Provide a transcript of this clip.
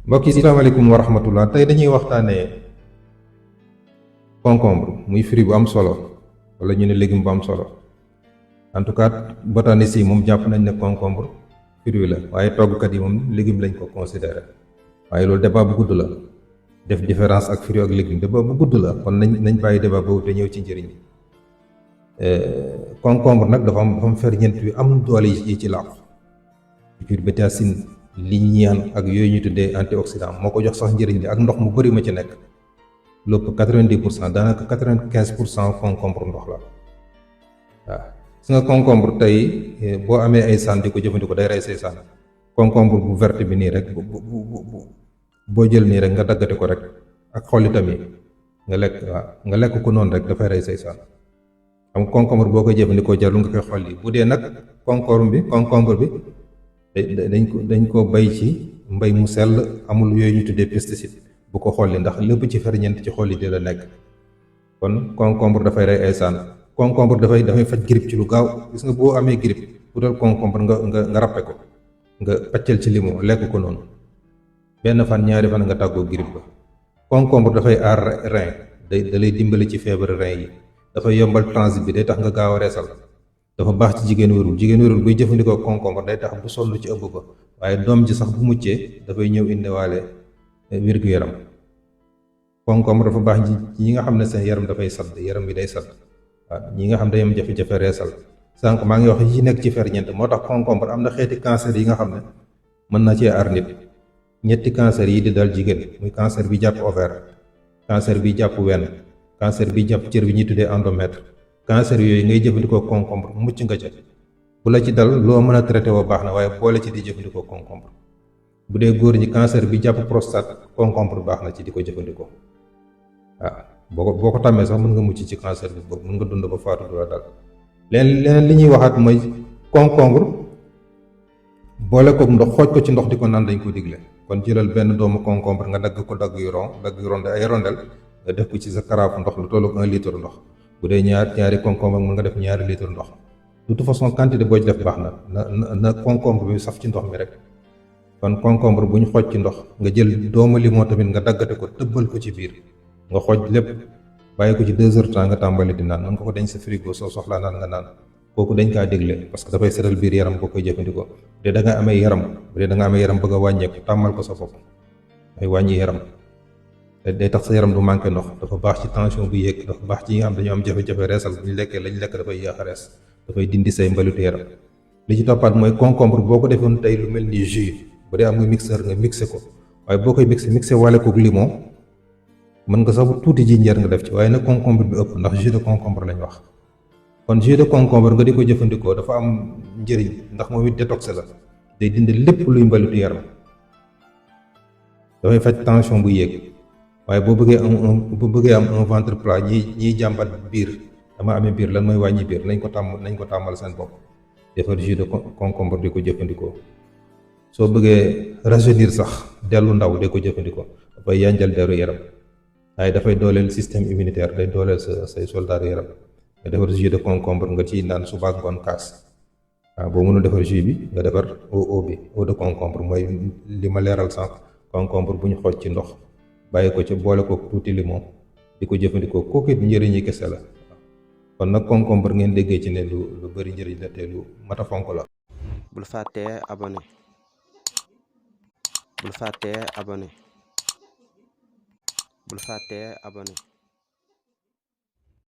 mbokk yi salaamaaleykum wa rahmatullah tey dañuy waxtaanee concombre muy fruit bu am solo wala ñu ne légume bu am solo en tout cas botanistes yi moom jàpp nañ ne concombre fruit la waaye toggkat yi moom légume lañ ko considéré waaye loolu débat bu gudd la def différence ak fruit ak légume débat bu gudd la kon nañ bàyyi débat boobu te ñëw ci njëriñ bi concombre nag dafa am ferñeent yu am doole yi ci làqu cucurbitacine lignane ak yooyu ñu tuddee antioxydant moo ko jox sax njëriñ li ak ndox mu bëri ma ci nekk lépp 90% daanaka 95% concombre ndox la waaw su nga concombre tey boo amee ay sànn di ko jëfandikoo day rey say sànn concombre bu verte bi nii rek boo jël nii rek nga daggate ko rek ak xollitam yi nga lekk ko noonu rek dafay rey say sànn xam concombre boo koy jëfandikoo jarul nga koy xolli bu dee nag concombre bi dañ ko bay ci mbay mu sell amul yooyu ñu tuddee pesticide bu ko xolli ndax lépp ci ferñeent ci xolli di la nekk kon concombre dafay rey ay sànn concombre dafay faj grippe ci lu gaaw gis nga boo amee grippe utal concombre nga ràppe ko nga paccal ci limon lekk ko noonu benn fan ñaari fan nga tàggoo grippe ba concombre dafay aar rein da lay dimbali ci feebar rein yi dafay yombal transit bi day tax nga gaaw a reesal dafa baax ci jigéen wérul buy jëfandikoo concombre day tax bu sonn ci ëmb ba waaye doom ji sax bu muccee dafay ñëw indiwaale wér-gu-yaram concombre dafa baax ci ñi nga xam ne seen yaram dafay sadd yaram bi day sadd waaw ñi nga xam day am jafe-jafe reesal sànq maa ngi wax yi nekk ci ferñeent moo tax concombre am na xeeti cancer yi nga xam ne mën na cee aar nit ñetti cancer yi di dal jigéen muy cancer bi jàpp ovaire cancer bi jàpp wenn cancer bi jàpp cër bi ñuy tuddee endomètre cancer yooyu ngay jëfandikoo concombre mucc nga ca bu la ci dal loo mën a traité woo baax na waaye boole ci di jëfandikoo concombre bu dee góor ñi cancer bi jàpp prostate concombre baax na ci di ko jëfandikoo waaw boo ko tàmmee sax mën nga mucc ci cancer bi boobu mën nga dund ba faatu du la dal leneen li ñuy waxaat mooy concombre boole koog ndox xooj ko ci ndox di ko naan dañ ko digle kon jëlal benn doomu concombre nga dagg ko dagg yu ronde ay rondel nga def ko ci sa karaafu ndox lu tollu 1 litre ndox bu dee ñaari concombre mën nga def ñaari litre ndox de toute façon quantité boo ci def baax na concombre bi saf ci ndox mi rek kon concombre bu ñu xooj ci ndox nga jël doomu limon tamit nga daggate ko tëbbal ko ci biir nga xooj lépp bàyyi ko ci 2 heures temps nga tàmbali di naan mën nga ko denc sa frigo soo soxlaa naan nga naan kooku dañ kaa dégle parce que dafay setal biir yaram boo koy jëfandikoo bu dee da nga amee yaram bëgg a wàññeeku tàmmal ko sa bopp ay wàññi yaram day tax sa yaram du manqué ndox dafa baax ci tension bu yéeg dafa baax ci ñi nga xam dañoo am jafe-jafe reesal bu ñu lekkee lañ lekk dafay yéex a rees dafay dindi say mbalitu yaram li ci toppaat mooy concombre boo ko defoon tey lu mel ni jus bu dee am nga mixeur nga mixé ko waaye boo koy mixé wàlle koog limon mën nga sax tuuti jinjeer nga def ci waaye nag concombre bi ëpp ndax jus de concombre lañ wax kon jus de concombre nga di ko jëfandikoo dafa am njëriñ ndax moom it détox la day dindi lépp luy mbalitu yaram dafay faj tension bu yéeg waaye boo bëggee am un ventre plat ñiy jàmbat biir dama amee biir lan mooy wàññi biir nañ ko tàmmal seen bopp defar jus de concombre di ko jëfandikoo soo bëggee rajeunir sax dellu ndaw di ko jëfandikoo dafay yanjal deru yaram waaye dafay dooleel système immunitaire day dooleel say soldats yaram nga defar jus de concombre nga ciy naan suba ak ngoon kaas waaw boo mënul defar jus bi nga defar eau de concombre mooy li ma leeral sànq concombre bu ñu xooj ci ndox bàyyi ko ci boole ko tuuti limon di ko jëfandikoo kooku it njëriñ yi kese la kon nag concombre ngeen déggee ci ne lu bari njëriñ la te lu mat a fonk la. bul fàttee abonné